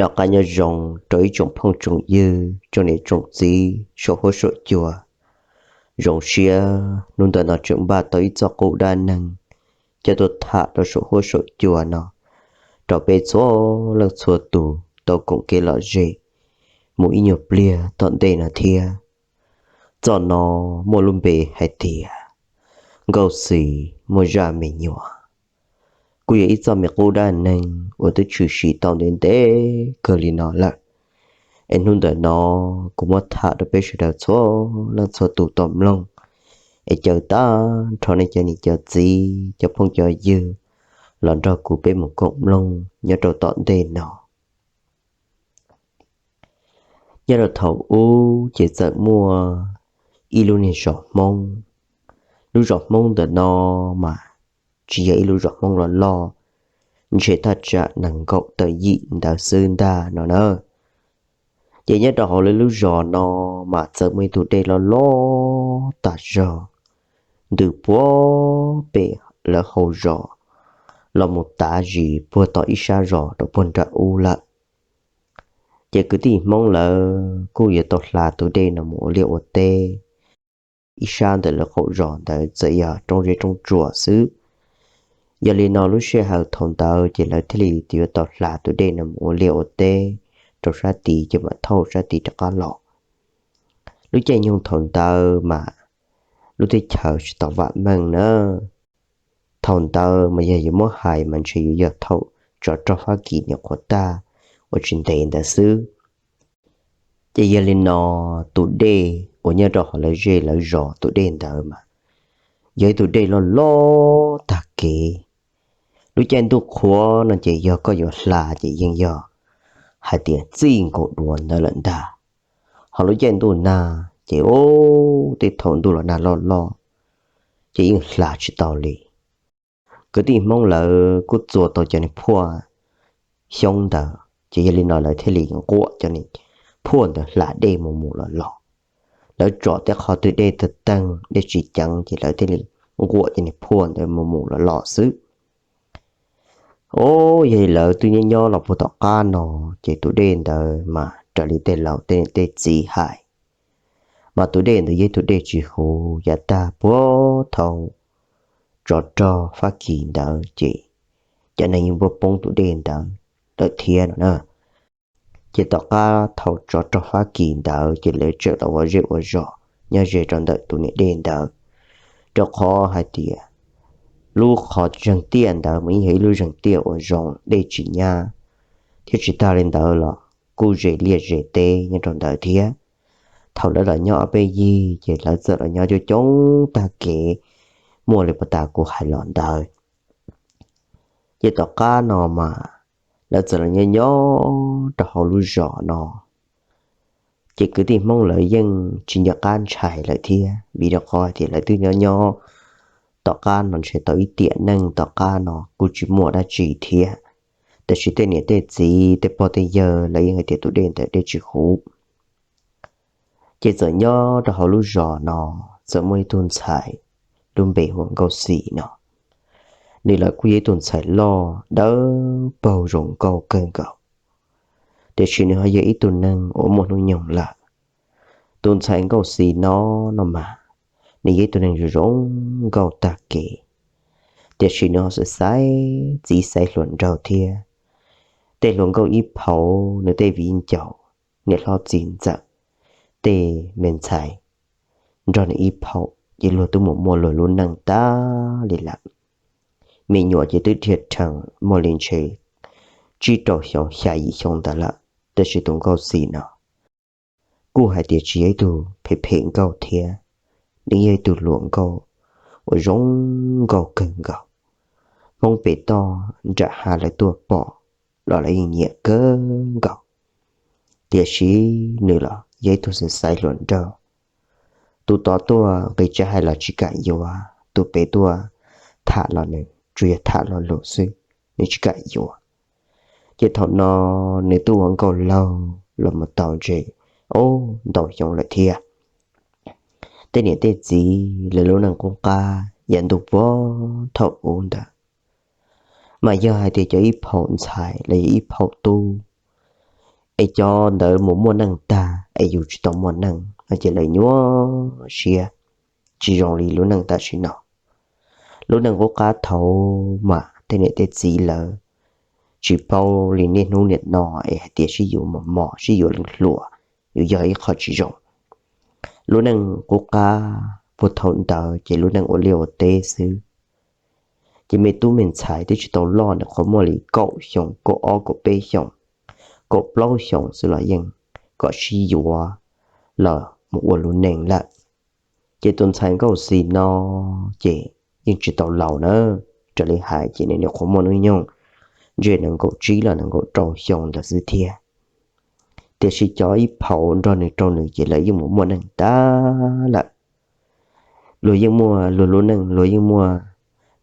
Noj qab nyob zoo rau ib tsoom phooj tsoom ywg, tsoom niam tsoom txiv saum huab saum cua. Zoo siab hnub ntawm no tseem npaj tau ib txoj qub dab neeg coj tuaj tham rau saum huab saum cua no rau peb txhua leej txhua tus tau koom kev lom zem mus ib nyuag pliag tom ntej no thiab. Txoj no muaj lub npe hais tias Nkauj Xis muaj zaj me nyuam. Kuj yog ib txoj me qub dab neeg uas twb tshwm sim tau ntev ntev kawg li no lawm. Es hnub ntawm no kuv muab tham rau peb sawv daws txhua leej txhua tus tau mloog, es caw tag nrho nej cov niam cov txiv, cov phooj cov ywg los nrog kuv peb mus koom mloog nyob rau tom ntej no. Nyob rau thaum ub ces txawm muaj ib lub niag zos Hmoob. Lub zos Hmoob ntawm no mas tsis yog ib lub zos Hmoob loj loj, ntshe thaj tsam nees nkaum tawm yim ntawd xwb ntag no na. Ces nyob rau hauv lawv lub zos no mas txawm muaj ib tug dej loj loj tas zog ntws puag pem lawv hauv zos los mus tav zis puag tom ib sab zos rau puag nram ub lawm. Ces kwv tij Hmoob lawv kuj yuav tau hla tus dej no mus ua liaj ua teb. Ib sab ntawm lawv qaum zos ntawd txawm yog roob zeb roob tsuas xwb. Yog li no lub sij hawm thaum ntawd ces lawv thiaj li yuav tau hla tus dej no mus ua liaj ua teb rau sab tid ces mam thauj sab tid rov qab los. Lub caij nyoog thaum ntawd mas lub teb chaws tsis tau vam meej na. Thaum ntawd mas yog yuav muab hais mas ntshe yuav yog thaum tsov rog Fab Kis niam qhuav tag uas tsis ntev ntawd xwb. Ces yog li no tus dej uas nyob rau hauv lawv zej lawv zos tus dej ntawd mas yog ib tug dej loj loj tag kev. Lub caij ntuj qhuav no ces yog koj yuav hla ces yeej yog hais tias txij nkaus duav ntawd lawm ntag. Ho lub caij ntuj nag ces ub tej thaum ntuj los nag loj loj ces yeej hla tsis tau li. Kwv tij Hmoob lawv kuj txua tau cov niag phuaj xyoob ntawd ces yog li no lawv thiaj li nquam cov niag phuaj ntawd hla dej mus mus los los. Lawv tsom tej qhov twg dej tawg teeg dej tsis ceev ces lawv thiaj li nquam cov niag phuaj ntawd mus mus los los xwb. Ub, yog li lawv twb nyob nyob los puag tom qab no ces tus dej ntawd mas raws li tej laus tej niam tej txiv hais mas tus dej ntawd yog ib tug dej tsis huv, yav tag puag thaum tsov rog Fab Kis ntawd ces cov neeg yeej muab poob tus dej ntawd lawm thiab no na. Ces tom qab thaum tsov rog Fab Kis ntawd ces lawv tseem los ua zej ua zos nyob ze rau ntawm tus niam dej ntawd, rau qhov hais tias lub qhov zeeg tiaj ntawd mas yeej yog ib lub zeeg tiaj uas zoo dej tsis nyab, thiab tsis tag li ntawd los kuj ze liaj ze teb nyob rau ntawd thiab. Thaum lawv los nyob ob peb yig ces lawv txawm los nyob coob coob tag kev, muaj li puag ta kuv hais los ntawd. Ces tom qab no mas lawv txawm los nyob nyob rau hauv lub zos no, ces kwv tij Hmoob lawv yeej tsis nco qab ntshai lawm thiab, vim rau qhov hais tias lawv twb nyob nyob tom qab no ntshe tau ib tiam neej, tom qab no kuj tsis muaj dab tsi thiab. Tab sis tej niam tej txiv tej pog tej yawg lawv yeej hais tias tus dej ntawd dej tsis huv. Ces txawm nyob rau hauv lub zos no txawm muaj ib tug ntxhais lub npe hu ua Nkauj Xis no. Nws los kuj yog ib tug ntxhais loj dawb paug zoo nkauj kawg nkaus, tiam sis nws ho yog ib tug neeg uas muaj hnub nyoog lawm. Tus ntxhais Nkauj Xis no no mas, nws yog ib tug neeg zoo zoo nkauj tag kev, tiam sis nws ho xaiv xaiv txiv xaiv hluas nraug thiab. Tej hluas nkauj ib phaum, nws tej viv ncaus, niam hlob txiv ntxawm, tej me ntxhais nrog nws ib phaum ces luag twb mus muaj luag lub neej tag li lawm. Me nyuam ces twb dhia rhees muaj li ntshe tsib rau xyoo xya yim xyoo ntawd lawm, tab sis tus Nkauj Xis no kuj hais tias tsis yog ib tug phem phem nkauj thiab, nws yog ib tug hluas nkauj uas zoo nkauj kawg nkaus. Hmoob pem toj nram hav lawv tuaj pom los lawv yeej nyiam kawg nkaus, tiam sis nws los yog ib tug xaiv xaiv hluas nraug. Tus tod tuaj nqis tsev hais los tsis kam yuav, tus pem tuaj tham los nws tsuas yog tham lo lus xwb, nws tsis kam yuav. Ces thaum no nws twb ua nkauj laug los mus tau ntshe ntau xyoo lawm thiab. Tej niam tej txiv lawv lub neej qub qab yav ntuj puag thaum ub ntawd, mas yog hais tias cov ib phaum ntxhais los yog ib phaum tub es cov ntawd mus muaj neej tag es yus tsis tau muaj neej no ces lawv nyuaj siab, tsis zoo li lub neej tam sim no. Lub neej qub qab thaum mas tej niam tej txiv lawv tsis paub li niaj hnub niam no es hais tias sib yuav mos mos sib yuav leej hluas, yuav yog ib qho tsis zoo. Lub neej qub qab puag thaum ntawd ces lub neej ua liaj ua teb xwb. Ces me tub me ntxhais twb tsis tau loj, nws qhov muaj li kaum xyoo, kaum ob kaum peb xyoos, kaum plaub xyoos xwb los yeej kom sib yuav los mus ua lub neej lawm. Ces tus ntxhais Nkauj Xis no ces yeej tsis tau laus na, raws li hais ces nws nyuam qhuav muaj hnub nyoog ntshe nees nkaum tsib los nees nkaum rau xyoo ntawd xwb thiab. Tiam sis cov ib phaum nrog nws rau nws ces lawv yeej mus muaj neej tag lawm. Luag yeej muaj luag lub neej, luag yeej muaj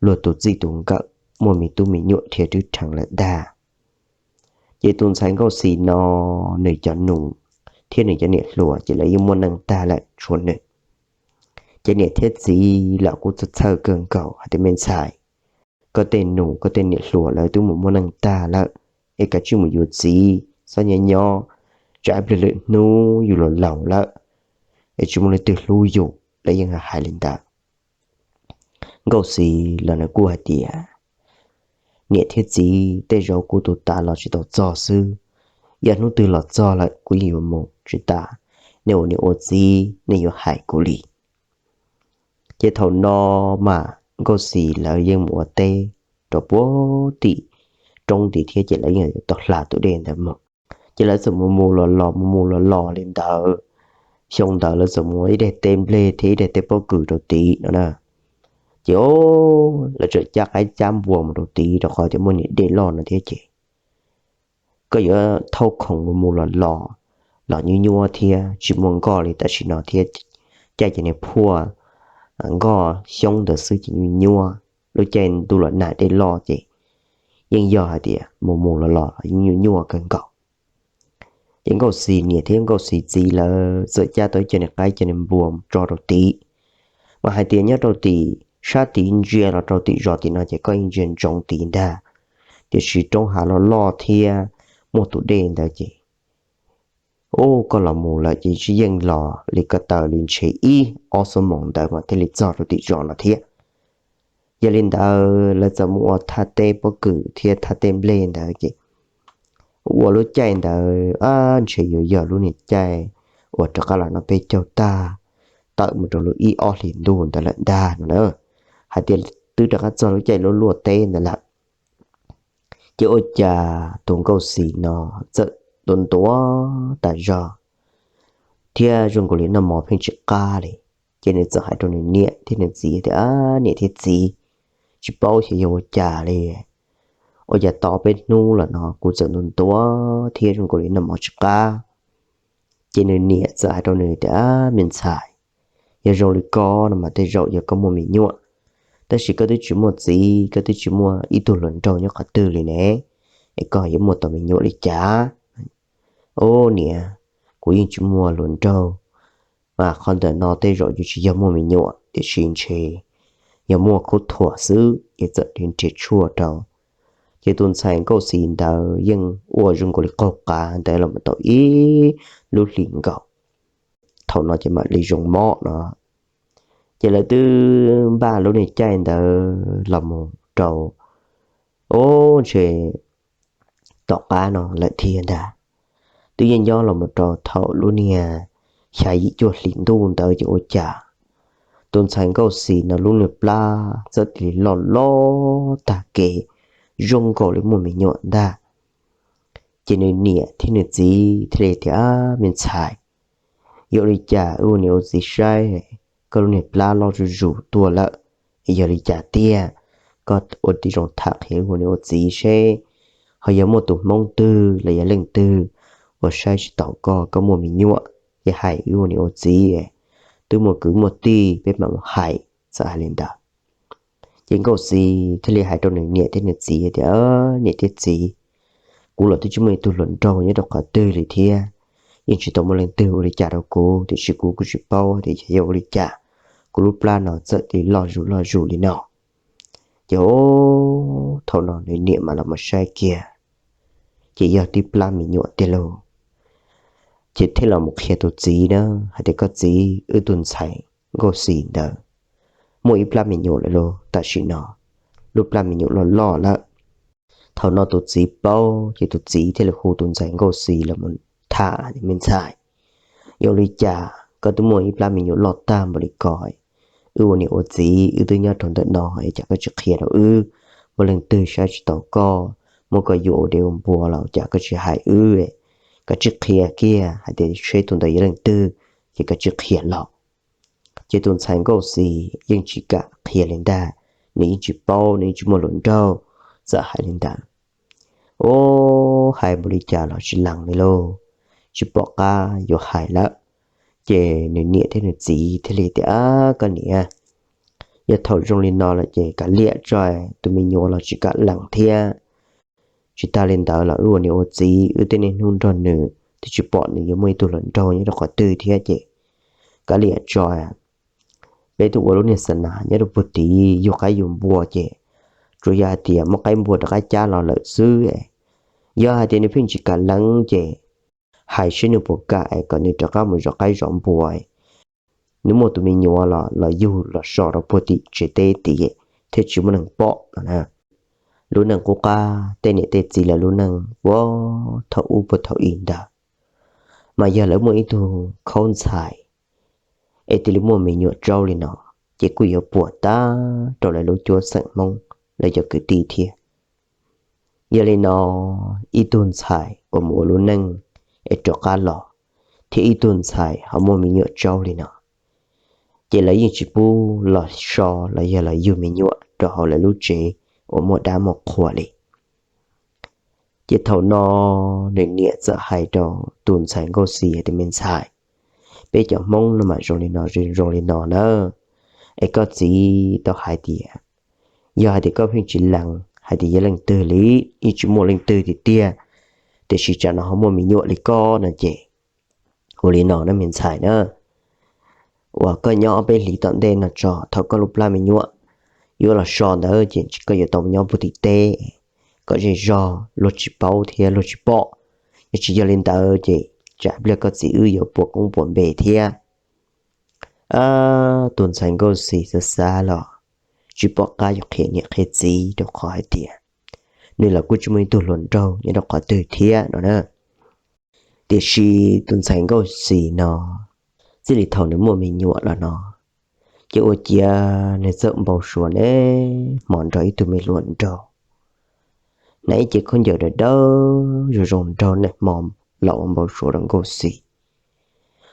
luag tus txij tus nkawm, muaj me tub me nyuam thiab twb rheev lawm ntag. Ces tus ntxhais Nkauj Xis no, nws cov nus thiab nws cov niam hluas ces lawv yeej muaj neej tag lawm tshuav nws. Ces niam thiab txiv los kuj txhawj txhawj kawg nkaus hais tias, me ntxhais, koj tej nus koj tej niam hluas lawv twb mus muaj neej tag lawm, es kav tsij mus yuav txiv, txhob nyob nyob, tsam ib pliag lwm hnub yus los laus lawm es tsis muaj leej twg hlub yus. Lawv yeej hais li ntawd. Nkauj Xis los nws kuj hais tias, niam thiab txiv, tej zaum kuv tus tav los tsis tau txog xwb, yog hnub twg los txog lawm kuv yeej yuav mus, tsis tas nej ua niam ua txiv nej yuav hais kuv li. Ces thaum no mas Nkauj Xis lawv yeej mus ua teb rau puag tim roob tid thiab ces lawv yeej tau hla tus dej ntawd mus. Ces lawv txawm mus mus los los mus mus los los li ntawd. Xyoo ntawd lawv txawm mus ua ib daim teb nplej thiab ib daim teb pob kws rau tid no na. Ces lawv txawm cab qaib cab npua mus rau tid rau qhov tias muaj niam dej loj no thiab ces koj yuav thauj khoom mus mus los los los nyuaj nyuaj thiab tsis muaj nkoj li tam sim no thiab. Caij ces niag phuaj nkoj xyoob ntawd xwb ces nyuaj nyuaj, lub caij ntuj los nag dej loj ces yeej yog hais tias mus mus los los los yeej nyuaj nyuaj kawg nkaus. Ces Nkauj Xis niam thiab Nkauj Xis txiv lawv txawm cab tau ib co niag qaib co niag npua mus tso rau tid. Mas hais tias nyob rau tim sab tid ntsia los rau tim zos tim no ces koj yeej ntsia ntsoov tid ntag, tiam sis roob hav loj loj thiab muaj tus dej ntawd ces ub, koj los mus lawm ces tsis yeej los li ko taw li, ntshe ib ob xuab moos ntawd mas thiaj li txog rau tim zos no thiab. Yog li ntawd lawv txawm mus ua thaj teb pob kws thiab thaj teb nplej ntawd ces ua lub caij ntawd ntshe yuav yog lub niag caij uas rov qab los noj peb caug tag, tawm mus rau lub ib ob hlis ntuj ntawd lawm ntag no na. Hais tias twb rov qab txog lub caij luaj luaj teb ntawd lawm. Ces ua cas tus Nkauj Xis no txawm ntuav ntuav tas zog thiab zoo nkaus li noj mov pheej tsis qab li. Ces nws txawm hais rau nws niam thiab nws txiv tias, niam thiab txiv, tsis paub xyov yog ua cas li, ua cas tau peb hnub lawm no kuv txawm ntuav ntuav thiab zoo nkaus li noj mov tsis qab. Ces nws niam txawm hais rau nws tias, me ntxhais, yog zoo li ko no mas tej zaum yog koj muaj me nyuam, tab sis koj twb tsis muaj txiv, koj twb tsis muaj ib tug hluas nraug nyob qhov twg li ne, es koj yuav muaj tau me nyuam li cas? Ub niam, kuv yeej tsis muaj hluas nraug, mas qhov ntawm no tej zaum yuav tsis yog muaj me nyuam, tiam sis ntshe yog muaj khaub thuas xwb es txawm li nrhiav tshuaj rau. Ces tus ntxhais Nkauj Xis ntawd yeej ua zoo nkaus li qaug qav ntawd los mus tau ib lub hlis nkaus. Thaum no ces mam li zoo mob no. Ces lawv twb npaj lub niag caij ntawd los mus rau, ub, ntshe tom qab no lawm thiab ntag. Twb yeej nyob los mus rau thaum lub niag xya yim cuaj hlis ntuj ntawd ces ua cas tus ntxhais Nkauj Xis no lub niag plab txawm cia li loj loj tag kev, zoo nkaus li muaj me nyuam ntag. Ces nws niam thiab nws txiv thiaj li tias, me ntxhais, yog ua li cas wb ua niam ua txiv saib koj lub niag plab loj zuj zus tuaj lawm, yog li cas tiag? Koj ua tib zoo tham qhia wb ua niam ua txiv seb ho yog muaj tus hmoob twg los yog leej twg uas saib tsis taus koj, koj muaj me nyuam ces hais wb ua niam ua txiv, twb muaj kwv muaj tij peb mam mus hais. Txawm hais li ntawd, ces Nkauj Xis thiaj li hais rau nws niam thiab nws txiv tias, niam thiab txiv, kuv los twb tsis muaj ib tug hluas nraug nyob rau qhov twg li thiab, yeej tsis tau muaj leej twg ua li cas rau kuv, tiam sis kuv kuj tsis paub tias yog ua li cas kuv lub plab no txawm li loj zus loj zus li no. Ces thaum no nws niam mam los mus saib kiag, ces yog tib plab me nyuam tiag lauj. ces thiaj los mus qhia tus txiv na, hais tias, Koj txiv, wb tus ntxhais Nkauj Xis ntawd muaj ib plab me nyuam lawm lauj, tam sim no lub plab me nyuam loj loj lawm. Thaum no tus txiv paub ces tus txiv thiaj li hu tus ntxhais Nkauj Xis los mus tham, Me ntxhais, yog li cas koj twb muaj ib plab me nyuam loj tag npaum li ko, wb ua niam ua txiv wb twb nyob rau ntawm no es cas koj tsis qhia rau wb? Muaj leej twg saib tsis taus koj, muab koj yuam ua dev ua npua los cas koj tsis hais wb? Koj tsis qhia kiag hais tias seb tus ntawd yog leej twg, ces koj tsis qhia los. Ces tus ntxhais Nkauj Xis yeej tsis kam qhia li ntag, nws yeej tsis paub, nws yeej tsis muaj hluas nraug, txawm hais li ntawd. Ub, hais npaum li cas los tsis lees li lauj, tsis pom qab yuav hais lawm. Ces nws niam thiab nws txiv thiaj li tias, Ab, koj niam, yog thaum zoo li no lawm ces kav liam tso, tus me nyuam los tsis kam lees thiab. Tsis tas li ntawd los wb ua niam ua txiv wb twb niaj hnub nrog nws twb tsis pom nws yuav muaj ib tug hluas nraug nyob rau qhov twg thiab ces kav liam tso. Peb twb ua lub niag xa nas nyob rau puag tid yug qaib yug npua ces tsuas yog hais tias muab qaib npua rov qab cab los lawm xwb. Yog hais tias nws pheej tsis kam lees ces hais seb nws puas kam es kom nws rov qab mus zov qaib zov npua, nws muaj tus me nyuam los los yug los so rau puag tim tsev teb tid thiaj tsis muaj neeg pom no na. Lub neej qub qab tej niam tej txiv lawv lub neej puag thaum ub puag thaum i ntawd, mas yog lawv muaj ib tug khaub ntxhais es cia li muaj me nyuam tsaub li no, ces kuj yuav puas tag rau lawv lub cuab xeem Hmoob, lawv cov kwv tij thiab. Yog li no, ib tug ntxhais uas mus ua lub neej es rov qab los, thiab ib tug ntxhais ho muaj me nyuam tsaub li no, ces lawv yeej tsis pub los so los yog los yug me nyuam rau hauv lawv lub tsev uas muaj dab muaj qhua li. Ces thaum no nws niam txawm hais rau tus ntxhais Nkauj Xis hais tias, Me ntxhais, peb cov Hmoob no mas zoo li no zoo li no na, es koj txiv tau hais tias yog hais tias koj pheej tsis lees hais tias yog leej twg li, yeej tsis muaj leej twg tiag tiag, tiam sis tsam no ho muaj me nyuam li koj no ces ua li no na me ntxhais na, uas koj nyob ob peb hlis tom ntej no tso, thaum koj lub plab me nyuam yuav los so ntawd ces koj yuav tau nyob puag tim teb, kom zej zog luag tsis paub thiab luag tsis pom. Yog tsis yog li ntawd ces tsam pliag koj txiv wb yuav puas koob puas npe thiab. Tus ntxhais Nkauj Xis xav xav los tsis pom qab yuav qhia niam qhia txiv rau qhov hais tias nws los kuj tsis muaj ib tug hluas nraug nyob rau qhov twg thiab no na. Tiam sis tus ntxhais Nkauj Xis no, txij li thaum nws muaj me nyuam los no, ces ua ciav nws txawm npau suav niaj hmo nrog ib tug me hluas nraug hnav ib cev khaub ncaws dawb dawb zoo zoo nraug niaj hmo los ua npau suav rau Nkauj Xis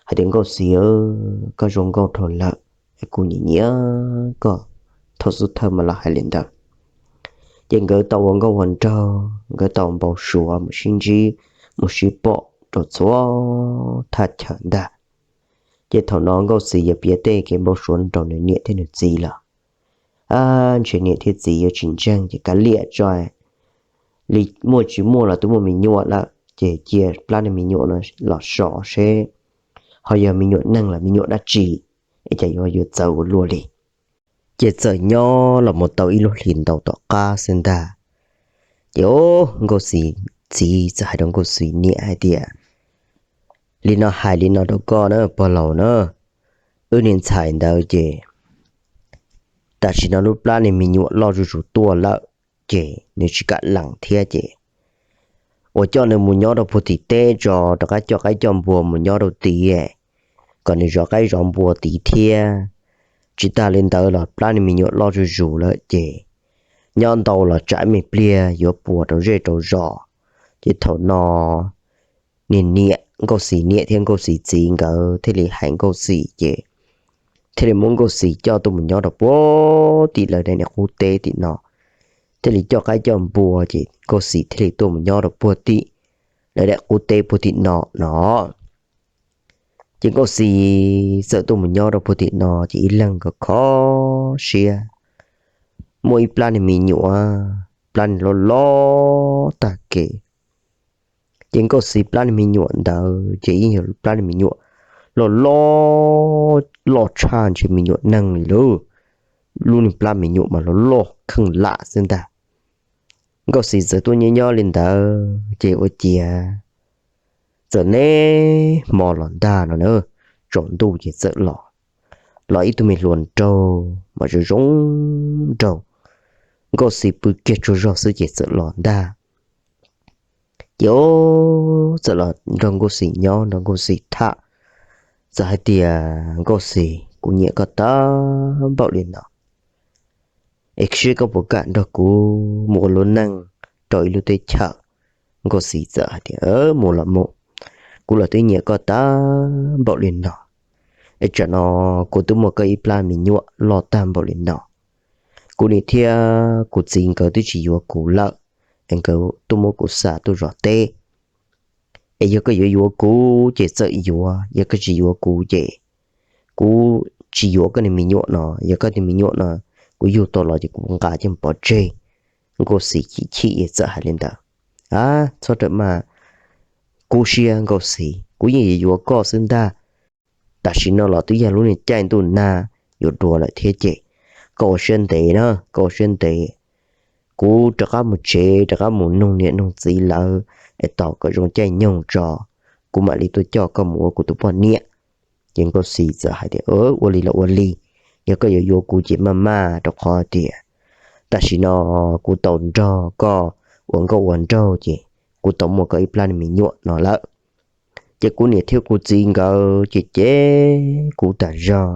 hais tias, Nkauj Xis, koj zoo nkauj dhau lawm, kuv nyiam nyiam koj. Thaum xub thawj mas los hais li ntawd, ces nkawd tau ua nkauj ua nraug, nkawd tau npau suav mus sib ntsib mus sib pom rau txhua thaj chaw ntag. Ces thaum no Nkauj Xis yog piav tej kev npau suav rau nws niam thiab nws txiv lawm. Ntshe niam thiab txiv yuav tsis ntseeg ces kav liam tso, li muaj tsis muaj los twb muaj me nyuam lawm ces cia plab niag me nyuam no los so seb ho yog me nyuam neeg los me nyuam dab tsi, es cas yuav yuav txawv ua luaj li. Ces txawm nyob los mus tau ib lub hlis ntau tom qab xwb ntag, ces Nkauj Xis txiv txawm hais rau Nkauj Xis niam hais tias, Li no hais li no rau koj na pog laus na, wb niag ntxhais ntawd ces tam sim no lub plab niag me nyuam loj zuj zus tuaj lawm, ces nws tsis kam lees thiab ces uas coj nws mus nyob rau puag tim teb tso, rov qab coj qaib coj npua mus nyob rau tid, kom nws zov qaib zov npua tid thiab. Tsis tas li ntawd los plab niag me nyuam loj zuj zus lawm ces nyob ntau los tsam me pliag yuav puas rau zej rau zos. Ces thaum no niag niam Nkauj Xis niam thiab Nkauj Xis txiv nkawd thiaj li hais Nkauj Xis ces thiaj li muab Nkauj Xis coj tuaj mus nyob rau puag tim lawv daim niag qub teb tim no, thiaj li coj qaib coj npua ces Nkauj Xis thiaj li tuaj mus nyob rau puag tim lawv daim qub teb puag tim no no. Ces Nkauj Xis txawm tuaj mus nyob rau puag tim no ces ib leeg nkawd kho siab, muaj ib plab niag me nyuam, plab niag loj loj tag kev. Ces Nkauj Xis plab niag me nyuam ntawd ces yeej yog plab niag me nyuam loj loj, loj tshaj ntshe me nyuam neeg li lauj. Lub niag plab me nyuam mas loj loj kheej lam xwb ntag. Nkauj Xis txawm tuaj nyob nyob li ntawd ces ua ciav txawm neb hmo los ntag no na, tsaus ntuj ces txawm los, los ib tug me hluas nraug mas zoo zoo nraug, Nkauj Xis pw kiag tsaug zog xwb ces txawm los ntag. Ces txawm los nrog Nkauj Xis nyob, nrog Nkauj Xis tham, txawm hais tias, Nkauj Xis, kuv nyiam koj tag npaum li no, es seb koj puas kam nrog kuv mus ua lub neej rau ib lub teb chaws. Nkauj Xis txawm hais tias, Mus los mus, kuv los twb nyiam koj tag npaum li no, es tsam no kuv twb muaj koj ib plab me nyuam loj tag npaum li no, kuv niam thiab kuv txiv nkawd twb tsis yuav kuv lawm, es nkawd tuaj muab kuv xa tuaj zov teb. Es yog koj yuav yuav kuv ces txawm yuav, yog koj tsis yuav kuv ces kuv tsis yuav koj niag me nyuam no. Yog koj niag me nyuam no kuv yug tau los ces kuv nqa coj pov tseg. Nkauj Xis chim chim txawm hais li ntawd. A, txhob rawm mas, kub siab Nkauj Xis, kuv yeej yuav yuav koj xwb ntag. Tam sim no los twb yog lub niag caij ntuj nag yuav dua lawm thiab ces koj ua siab ntev na, koj ua siab ntev. Kuv rov qab mus tsev, rov qab mus noog niam noog txiv lawv es tos kom zoo caij nyoog tso, kuv mam li tuaj coj koj mus ua kuv tus poj niam. Ces Nkauj Xis txawm hais tias, Ua li los ua li, yog koj yuav yuav kuv ces maj maj, rau qhov tias tam sim no kuv tau nrog koj ua nkauj ua nraug ces kuv tau muaj koj ib plab niag me nyuam no lawm. Ces kuv niam thiab kuv txiv nkawd ces cem kuv tas zog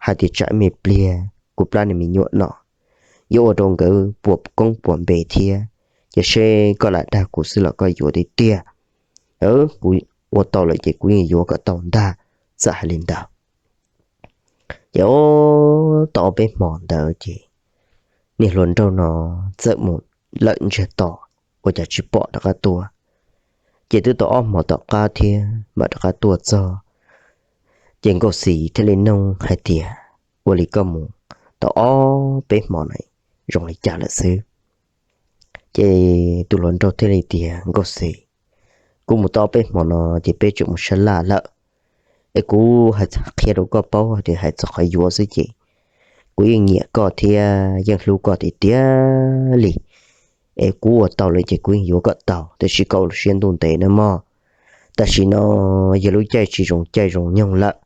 hais tias tsam me pliag kuv plab niag me nyuam no yuav ua rau nkawd puas koob puas npe thiab, ces seb koj lam dag kuv xwb los koj yuav tiag tiag. Kuv ua tau lawm ces kuv yeej yuav kom tau ntag. Txawm hais li ntawd. Ces tau ob peb hmo ntawd ces niag hluas nraug no txawm mus lawm ntsiag to, ua cas tsis pom rov qab tuaj. Ces twb tau ob hmo tom qab thiab mam rov qab tuaj txog. Ces Nkauj Xis thiaj li noog hais tias, Ua li koj mus tau ob peb hmo na, zoo li cas lawm xwb? Ces tus hluas nraug thiaj li tias, Nkauj Xis, kuv mus tau ob peb hmo no ces peb tseem mus sab laj lawm. Es kuv hais qhia rau koj paub tias hais txog qhov yuav xwb ces kuv yeej nyiam koj thiab yeej hlub koj tiag tiag li. Es kuv ua tau lawm ces kuv yeej yuav koj tau, tiam sis koj ua lub siab ntuj ntev nawb mog. Tam sim no yog lub caij tsis zoo caij zoo nyoog lawm,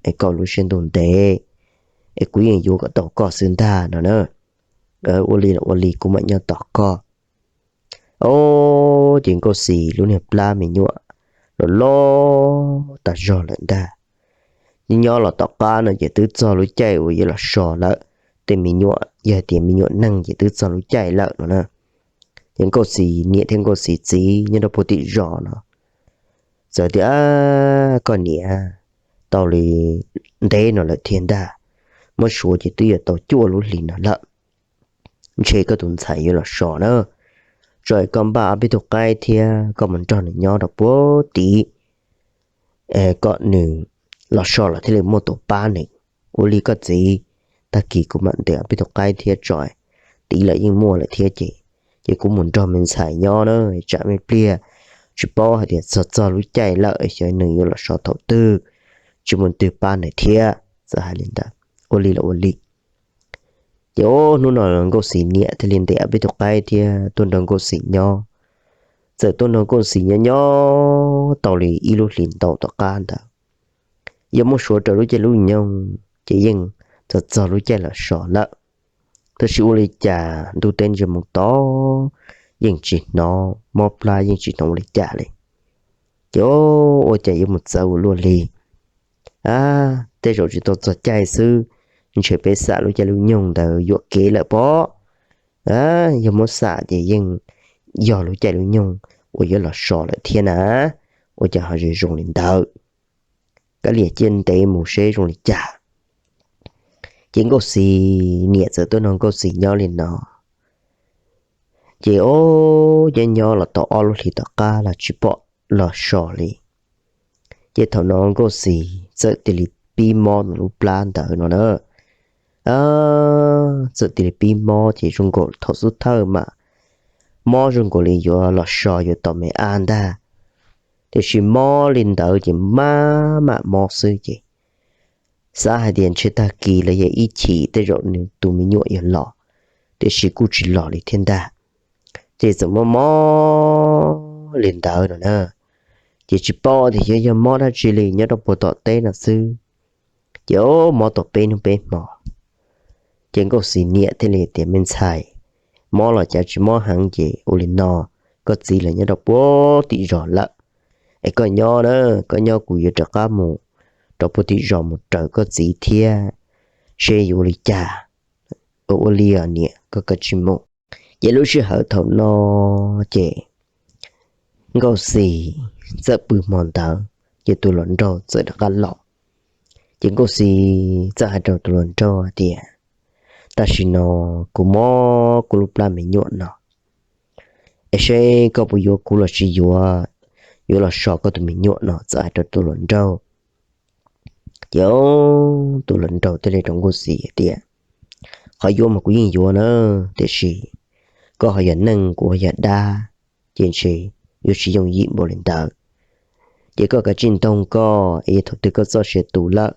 es koj ua lub siab ntuj ntev, es kuv yeej yuav kom tau koj xwb ntag no na. Ua li los ua li, kuv mam nyob tos koj. Ces Nkauj Xis lub niag plab me nyuam los loj tas zog lawm ntag. Nyob los tom qab no ces twb txog lub caij uas yuav los so lawm. Tej me nyuam, yog hais tias me nyuam neeg ces twb txog lub caij lawm no na. Ces Nkauj Xis niam thiab Nkauj Xis txiv nyob rau puag tim zos no txawm tias, Koj niam, tau li ntev no lawm thiab ntag, muab suav ces twb yuav tau cuaj lub hlis no lawm. Ntshe koj tus ntxhais yuav los so na, tso koj npaj ob peb tug qaib thiab koj mus nrog nws nyob rau puag tid, kom nws los so los thiaj li muaj tus pab nws. Ua li koj txiv, tag kis kuv mam ntes ob peb tus qaib thiab tso, tid los yeej muaj lawm thiab ces, ces kuv mus nrog me ntxhais nyob na, tsam me pliag tsis paub hais tias txog txog lub caij lawm xyov nws yuav los so thaum twg, tsis muaj twg pab nws thiab. Txawm hais li ntawd, ua li los ua li. Ces hnub no Nkauj Xis niam thiaj li ntes ob peb tus qaib thiab tuaj nrog Nkauj Xis nyob. Txawm tuaj nrog Nkauj Xis nyob nyob tau li ib lub hlis ntau tom qab ntawd, yog muab suav raws lub caij lub nyoog ces yeej txog txog lub caij los so lawm. Tab sis ua li cas ntuj teb ntsiag moo to yeej tsis hnov, mob plab yeej tsis hnov ua li cas li. Ces ua cas yuav mus txawv ua luaj li. A, tej zaum tsis tau txog caij xwb, ntshe peb xam lub caij lub nyoog ntawd yuam kev lawm pob. A, yog muab xam ces yeej yog lub caij lub nyoog uas yuav los so lawm thiab na. Ua cas ho zoo zoo li ntawd? Kav liam cia ntev mus seb zoo li cas. Ces Nkauj Xis niam txawm tuaj nrog Nkauj Xis nyob li no. Ces o, nyob nyob los tau ob lub hlis tom qab los tsis pom los so li. Ces thaum no Nkauj Xis txawm cia li pib mob lub plab ntawd no na. Txawm cia li pib mob ces zoo nkaus thaum xub thawj mas mob zoo nkaus li yuav los so yuav tau me ab ntag. Tiam sis mob li ntawd ces maj mam mob xwb ces xav hais tias ntshe tag kis los yog ib chim tej zaum nws tus me nyuam yuav los, tiam sis kuj tsis los li thiab ntag. Ces txawm mob mob li ntawd no na, Ces tsis paub tias xyov yog mob dab tsi li, nyob rau puag tom teb no xwb. Ces mob tau peb hnub peb hmo, ces Nkauj Xis niam thiaj li tias, Me ntxhais, mob los cas tsis mob heev, ces ua li no, koj txiv los nyob rau puag tim zos lawm, es koj nyob na, koj nyob kuv yuav rov qab mus rau puag tim zos mus raws koj txiv thiab seb yuav ua li cas. Ua ua li os niam, koj kav tsij mus. Ces lub sij hawm thaum no ces Nkauj Xis txawm pw hmo ntawd ces tus hluas nraug txawm rov qab los. Ces Nkauj Xis txawm hais rau tus hluas nraug tias, Tam sim no kuv mob kuv lub plab me nyuam no, es seb koj puas yuav kuv los tsis yuav, yuav los so koj tus me nyuam no, txawm hais rau tus hluas nraug. Ces tus hluas nraug thiaj li rau Nkauj Xis hais tias, Qhov yuav mas kuv yeej yuav na, tiam sis koj ho yog neeg kuv ho yog dab, ces ntshe yuav tsis yooj yim npaum li ntawd. Ces koj kav tsij ntoog koj es yog thaum twg koj txoj sia tu lawm,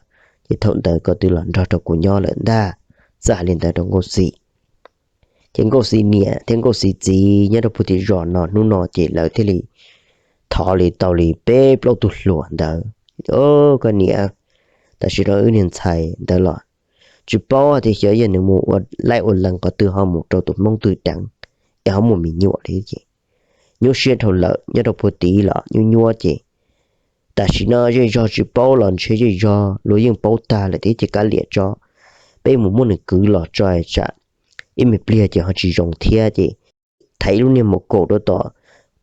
ces thaum ntawd koj twb los nrog rau kuv nyob lawm ntag. Txawm hais li ntawd rau Nkauj Xis. Ces Nkauj Xis niam thiab Nkauj Xis txiv nyob rau puag tim zos no hnub no ces lawv thiaj li thov li tau li peb plaub tug hluas ntawd, Koj niam, tam sim no wb niag ntxhais ntawd los tsis paub tias xyov yog nws mus ua laij ua lees qhov twg ho mus rau tus hmoob twg deev es ho muaj me nyuam li ces nyuaj siab dhau lawm, nyob rau puag tid los nyuaj nyuaj ces tam sim no zej zog tsis paub los ntshe zej zog luag yeej paub tag lawm thiab, ces kav liam tso, peb mus muab nws kwv los tso tsam ib me pliag ces ho tsis zoo thiab ces thaiv ib lub niag mus kaum rau tom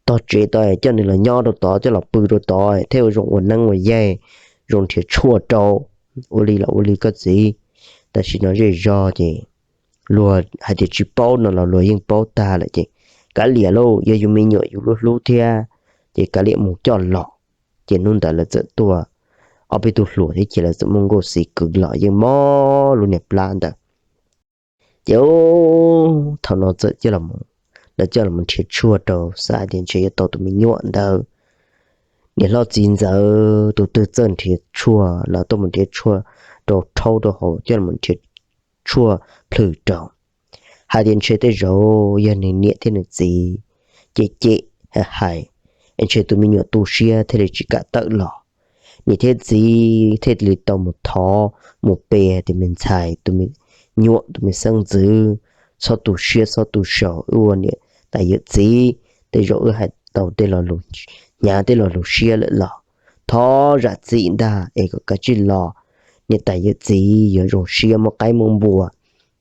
tog tsev tod, coj nws los nyob rau tod, coj los pw rau tod thiaj ua zoo ua neeb ua yaig, zoo nrhiav tshuaj rau. Ua li los ua li koj txiv, tam sim no zej zog ces luag hais tias tsis paub no los luag yeej paub tag lawm ces kav liam lauj, yog yus me nyuam yus hlub hlub thiab ces kav liam mus coj los. Ces hnub ntawd lawv txawm tuaj ob peb tug hluas thiab ces lawv txawm muab Nkauj Xis kwv los yeej mob lub niag plab ntawd. Ces thaum no txawm coj los, lawv coj los nrhiav tshuaj rau, xav tias ntshe yuav tau tus me nyuam ntawd. Niam hlob txiv ntxawm tus twg txawj nrhiav tshuaj los tuaj mus nrhiav tshuaj rau rhaub rau haus, coj los nrhiav tshuaj plhws rau, hais tias ntshe tej zaum yog nws niam thiab nws txiv cem cem hais, es ntshe tus me nyuam tu siab thiaj li tsis kam tawm los. Niam thiab txiv thiaj li tau mus thov mus pe hais tias, Me ntxhais, tus me nyuam, tus me xeeb ntxwv, txhob tu siab txhob tu saud, wb ua niam tais yawm txiv, tej zaum wb hais tau tej lo lus, hnyav tej lo lus siab lawm los thov zam txim ntag, es kom kav tsij los, niam tais yawm txiv yuav zoo siab muab qaib muab npua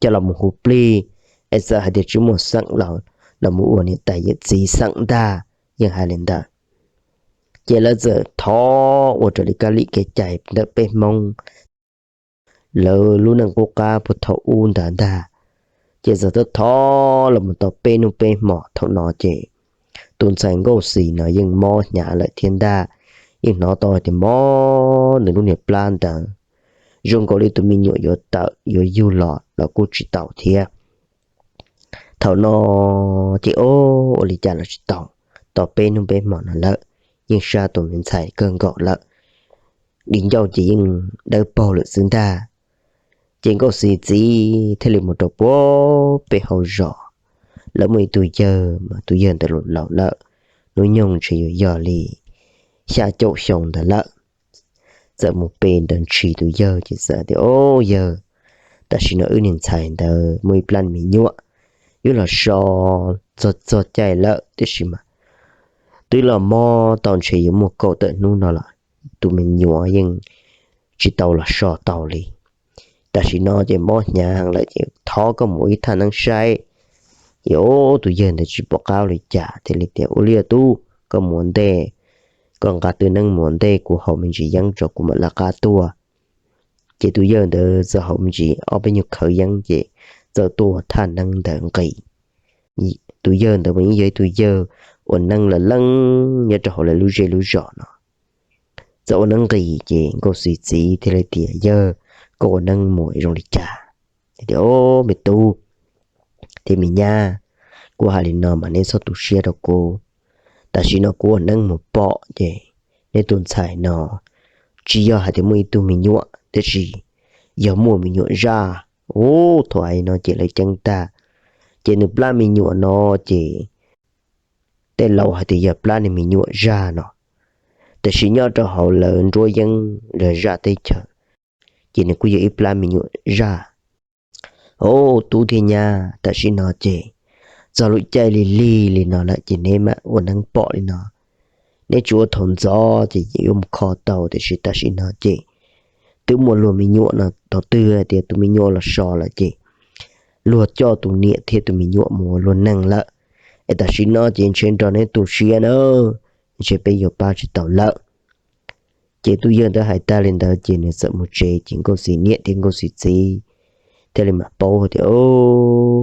coj los mus hu plig, es txawm hais tias tsis muaj xeem los los mus ua niam tais yawm txiv xeem ntag. Yeej hais li ntawd. Ces lawv txawm thov ua raws li kab li kev cai ntawm peb Hmoob lawv lub neej qub qab puag thaum ub ntawd ntag. Ces txawm thov los mus tau peb hnub peb hmo thaum no ces tus ntxhais Nkauj Xis no yeej mob hnyav lawm thiab ntag. Yeej hnov tau hais tias mob nws lub niag plab ntawd, zoo nkaus li tus me nyuam yuav tawm yuav yug los los kuj tsis tau thiab. Thaum no ces ua li cas los tsis tau, tau peb hnub peb hmo no lawm, yeej sab tus me ntxhais kawg nkaus lawm, di ncauj ces yeej dawb paug lawm xwb ntag. Ces Nkauj Xis txiv thiaj li mus rau puag pem hauv zos, lawv muaj ib tug yawg mas tus yawg ntawd laus laus lawm, hnub nyoog ntshe yuav yog li xya caum xyoo ntawd lawm. Txawm mus pe ntawd ntshis tus yawg ces txawm tias, Au yawg, tam sim no wb niag ntxhais ntawd muaj ib plab me nyuam, wb los so txog txog caij lawm tiam sis mas twb los mob tau ntshe yuav muaj kaum tawm hnub no los tus me nyuam yeej tsis tau los so tau li. Tam sim no ces mob hnyav lawm ces thov koj mus ib thaj neeb saib. Ces tus yawg ntawd tsis pom qab li cas thiaj li tias, Ua li tub, koj mus ua ntej, koj nqa tw neeb mus ua ntej, kuv haus me ntsis yeeb tso kuv mam lawv qab tuaj. Ces tus yawg ntawd txawm haus me ntsis ob peb nyuag khawv yeeb ces txawm tuaj ua thaj neeb ntawd nqis. Tus yawg ntawd mas yeej yog ib tug yawg ua neeb lawv leej nyob rau hauv lawv lub zej lub zos no. Txawm ua neeb nqis ces Nkauj Xis txiv thiaj li tias, Yawg, koj ua neeb mus zoo li cas? Tias, Me tub thiab me nyab, kuv hais li no mas neb txhob tu siab rau kuv. Tam sim no kuv ua neeb mus pom ces neb tus ntxhais no tsis yog hais tias muaj ib tug me nyuam, tiam sis yog muaj me nyuam zaj. Ub, thaum hais no ces lawv ceeb tag, ces nws plab me nyuam no ces tej laus hais tias yog plab niag me nyuam zaj no, Tiam sis nyob rau hauv lawv nruab yeeb lawv zaj teb chaws, ces nws kuj yog ib plab me nyuam zaj. Au, tub thiab nyab, tam sim no ces txog lub caij lig lig li no lawm ces neb mam ua neeb pom li no. Neb tsis ua thaum ntxov ces yuav mus kho tau, tiam sis tam sim no ces twb muaj luag me nyuam no, thaum twg tias tus me nyuam los so lawm ces luag coj tus niam thiab tus me nyuam mus ua luag neej lawm. Es tam sim no ces ntshe nrog neb tu siab na, ntshe peb yuav pab tsis tau lawm. Ces tus yawg ntawd hais tag li ntawd ces nws txawm mus tsev, ces Nkauj Xis niam thiab Nkauj Xis txiv thiaj li mam paub tias,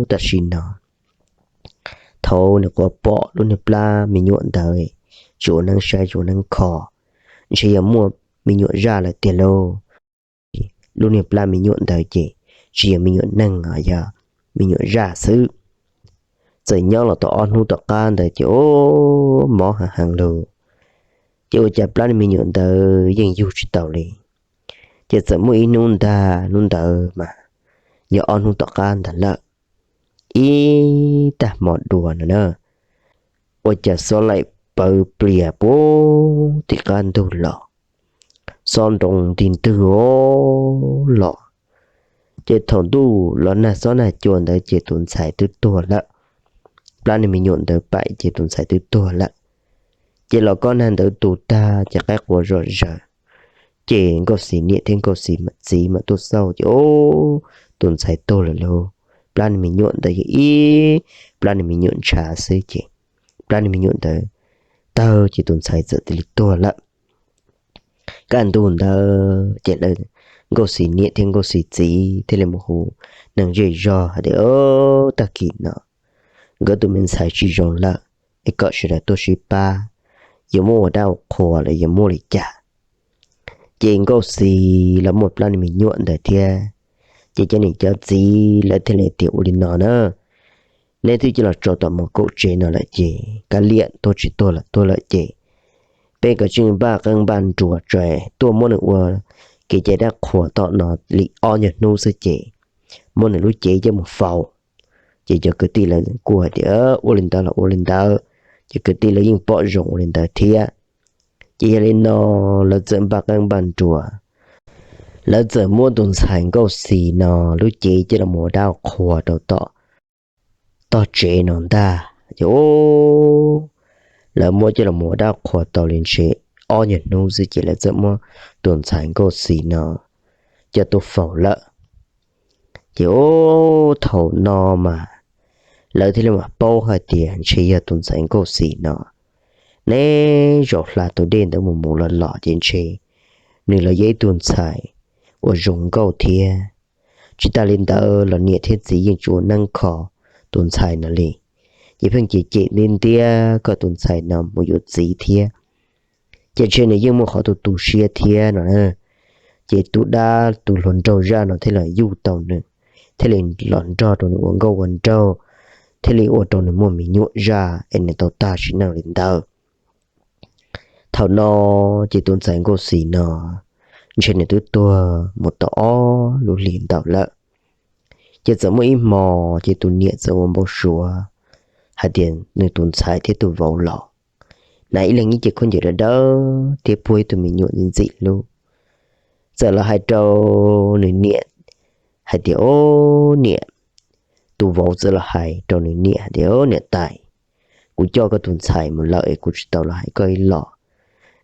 tam sim no thaum nws quav pom lub niag plab me nyuam ntawd tsis ua neeb saib tsis ua neeb kho, ntshe yog muaj me nyuam zaj lawm tiag lauj. Lub niag plab me nyuam ntawd ces tsis yog me nyuam neeg os, yog me nyuam zaj xwb. Txawm nyob los tau ob hnub tom qab ntawd ces ua mob heev heev lawm, ces ua cas plab niag me nyuam ntawd yeej yug tsis tau li. Ces txawm muaj ib hnub ntag, hnub ntawd mas yog ob hnub tom qab ntag lawm, ib tag hmo dua no na, ua cas xob laim pawv plias puag tim qab ntug los, xob nroo nti ntwg los. Ces thaum ntuj los nag xob nag cua ntawd ces tus ntxhais twb tuag lawm. Plab niag me nyuam ntawd paim ces tus ntxhais twb tuag lawm. Ces los kob nag ntawd tus tag ces qaib qua zom zaws, ces Nkauj Xis niam thiab Nkauj Xis txiv mam tuaj xauj ces, tus ntxhais tuag lawm lauj. Plab niag me nyuam ntawd yog ib plab niag me nyuam ntshav xwb ces plab niag me nyuam ntawd tawg ces tus ntxhais txawm cia li tuag lawm. Kaj ntug ntawd ces Nkauj Xis niam thiab Nkauj Xis txiv thiaj li mus hu neeg zej zog hais tias, tag kis no nkawd tus me ntxhais tsis zoo lawm, es kom sawv daws tuaj sib pab, yuav muab ua dab ua qhua los yuav muab li cas. Ces Nkauj Xis los muaj plab niag me nyuam ntawd thiab, ces cov niam cov txiv lawv thiaj li tias ua li no na, neb twb cia los tso tom mos kaum tsev no lawm ces kav liam, tuag tsis tuag los tuag lawm ces peb kav tsij npaj qeej npaj nruas tso, tuaj muab nws ua kev cai dab qhuas tom no li ob nyuag hnub xwb ces muab nws lub cev coj mus faus. Ces cov kwv tij lawv kuj hais tias ua li ntawd los ua li ntawd, ces kwv tij lawv yeej pom zoo ua li ntawd thiab. Ces yog li no lawv txawm npaj qeej npaj nruas, lawv txawm muab tus ntxhais Nkauj Xis no lub cev coj los ua dab ua qhua rau tom tog tsev no ntag. Ces lawv muab coj los ua dab ua qhua tau li ntshe ob nyuag hnub xwb ces lawv txawm muab tus ntxhais Nkauj Xis no coj tuaj faus lawm. Ces thaum no mas lawv thiaj li mam paub hais tias ntshe yog tus ntxhais Nkauj Xis no neb zaum hla tus dej ntawd mus mus los los ces ntshe nws los yog ib tug ntxhais uas zoo nkauj thiab. Tsis tas li ntawd los niam thiab txiv yeej tsis ua neeb kho tus ntxhais no li, ces pheej cem cem ntiab ntiab kom tus ntxhais no mus yuav txiv thiab. Ces ntshe nws yeej muaj qhov tu tu siab thiab no na. Ces tus dab tus hluas nraug zaj no thiaj los yuj tau nws, thiaj li los nrog rau nws ua nkauj ua nraug, thiaj li ua rau nws muaj me nyuam zaj es nws tau tag sim neej li ntawd. Thaum no ces tus ntxhais Nkauj Xis no ntshe nws twb tuag mus tau ob lub hlis ntau lawm. Ces txawm muaj ib hmo ces tus niam txawm ua npau suav hais tias nws tus ntxhais thiab tus vauv los, hnav ib leeg ib ce khaub ncaws dawb dawb thiab puag ib tug me nyuam ntxim ntxim hlub. Txawm los hais rau nws niam hais tias, o niam, tus vauv txawm los hais rau nws niam hais tias, o niam tais, kuv coj koj tus ntxhais mus lawm es kuv tsis tau los hais koj ib los,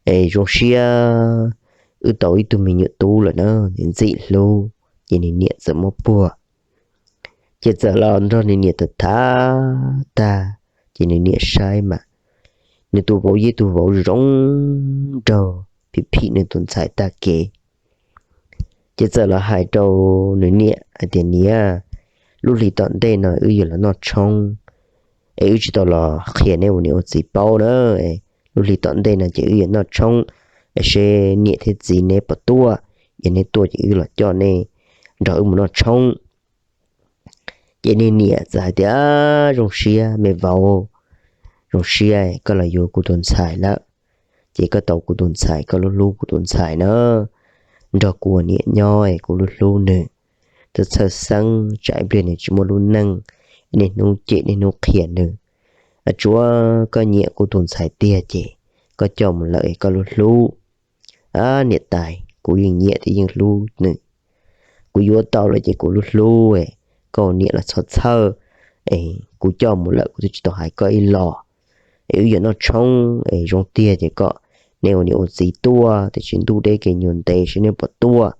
es zoo siab wb tau ib tug me nyuam tub lawm na, ntxim hlub. Ces nws niam txawm muab puag, ces txawm los nrog nws niam tham tham tag, ces nws niam saib mas nws tus vauv yog ib tug vauv zoo nraug, phim phim nws tus ntxhais tag kev. Ces txawm los hais rau nws niam hais tias, niam, lub hlis tom ntej no wb yuav los noj tshoob, es wb tsis tau los qhia neb ua niam ua txiv paub na. Lub hlis tom ntej no ces wb yuav noj tshoob, es seb niam thiab txiv neb puas tuaj, yog neb tuaj ces wb los coj neb nrog wb mus noj tshoob. Ces niag niam txawm hais tias, zoo siab me vauv, zoo siab koj los yuav kuv tus ntxhais lawm. Ces koj tau kuv tus ntxhais, koj lub hlub kuv tus ntxhais na, nrog kuv ua niam nyob es kuv lub hlub nws. Txawj txhawj xeeb tsam ib pliag nws tsis muaj lub neej, niaj hnub cem niaj hnub qhia nws. Tsuav koj nyiam kuv tus ntxhais tiag ces koj coj mus lawm es koj lub hlub. Niam tais, kuv yeej nyiam thiab yeej hlub nws. Kuv yuav tau lawm ces kuv lub hlub, koj niam los txhob txhawj, es kuv coj mus lawm kuv twb tsis tau hais koj ib los. Es wb yuav noj tshoob es zoo tiag ces kom nej ua niam ua txiv tuaj, tiam sis ntuj deb kev nyuag ntev saib nej puas tuaj.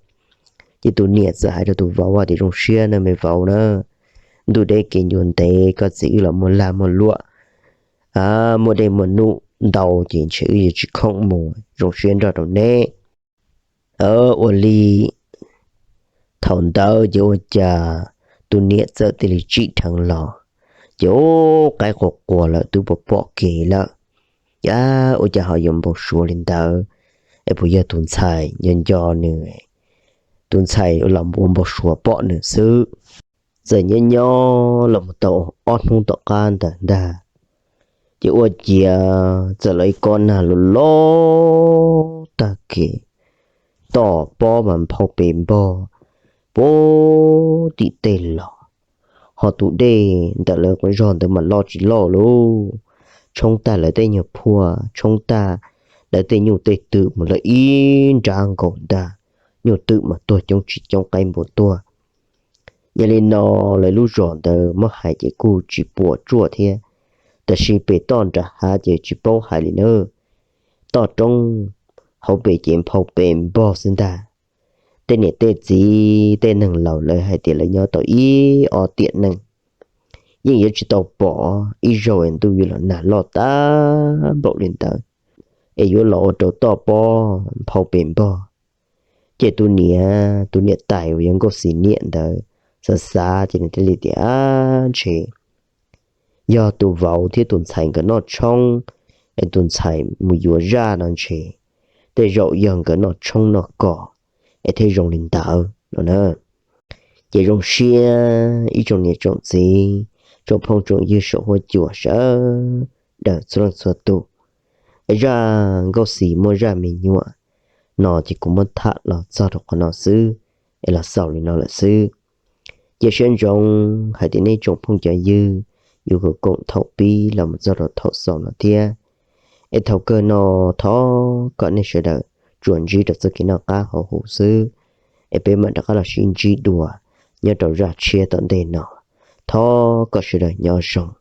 Ces tus niam txawm hais rau tus vauv tias, zoo siab nawb me vauv na, ntuj deb kev nyuag ntev koj txiv wb los muaj lag muaj luam, muaj dej muaj num ntau ces ntshe wb yuav tsis khoom mus, zoo siab nrog rau neb. Ua li thaum ntawd ces ua cas tus niam txawm thiaj li tsim dheev los, ces ub, qaib quas quas lawm twb puas pom kev lawm. Ab, ua cas ho yuav npau suav li ntawd? Es puas yog tus ntxhais nco nco nws, tus ntxhais los ua npau suav pom nws xwb? Txawm nyob nyob los mus tau ob hnub tom qab ntawd ntag, ces ua ciav txawm los ib kob nag loj loj tag kev, toj pob mas nphau pes npog puag tim tej los, ho tus dej ntawm lawv zog ntawd mas loj tsis loj lauj. Tshoob tag lawv tej nyuag phuaj, tshoob tag lawv tej nyuj tej twm mus lawm ib nrab nkaus ntag, nyuj twm mas tuag coob tsis coob, qaib npua tuag. Yog li no lawv lub zos ntawd muab hais ces kuj tsis puas tsuaj thiab, tab sis pem toj nram hav ces tsis paub hais li na. Toj roob hauv pes ces nphau pes npog xwb ntag. Tej niam tej txiv tej neeg laus lawv hais tias lawv nyob tau ib ob tiam neej, yeej yuav tsis tau pom ib zaug es ntuj yuav los nag loj tag npaum li ntawd, es yuav los ua rau toj pob nphau pes npog. Ces tus niam, tus niam tais uas yog Nkauj Xis niam ntawd xav xav ces nws thiaj li tias, ab, ntshe yog tus vauv thiab tus ntxhais nkawd noj tshoob, es tus ntxhais mus yuav zaj no ntshe tej zaum yog nkawd noj tshoob noj kos es thiaj zoo li ntawd no na. Ces zoo siab ib tsoom niam tsoom txiv, tsoom phooj tsoom ywg saum huab cua sawv daws txhua leej txhua tus. Zaj Nkauj Xis muaj zaj me nyuam no ces kuv muab tham los txog rau qhov no xwb, es los xaus li no lawm xwb. Cia siab ntsoov hais tias nej tsoom phooj cov ywg yuav koom koom thaum pib los mus txog rau thaum xaus no thiab. Es thaum kawg no thov kom nej sawv daws tsuas ntsib rau txoj kev noj qab haus huv xwb, es peb mam rov qab los sib ntsib dua nyob rau zaj tshiab tom ntej no. Thov kom sawv daws nyob zoo.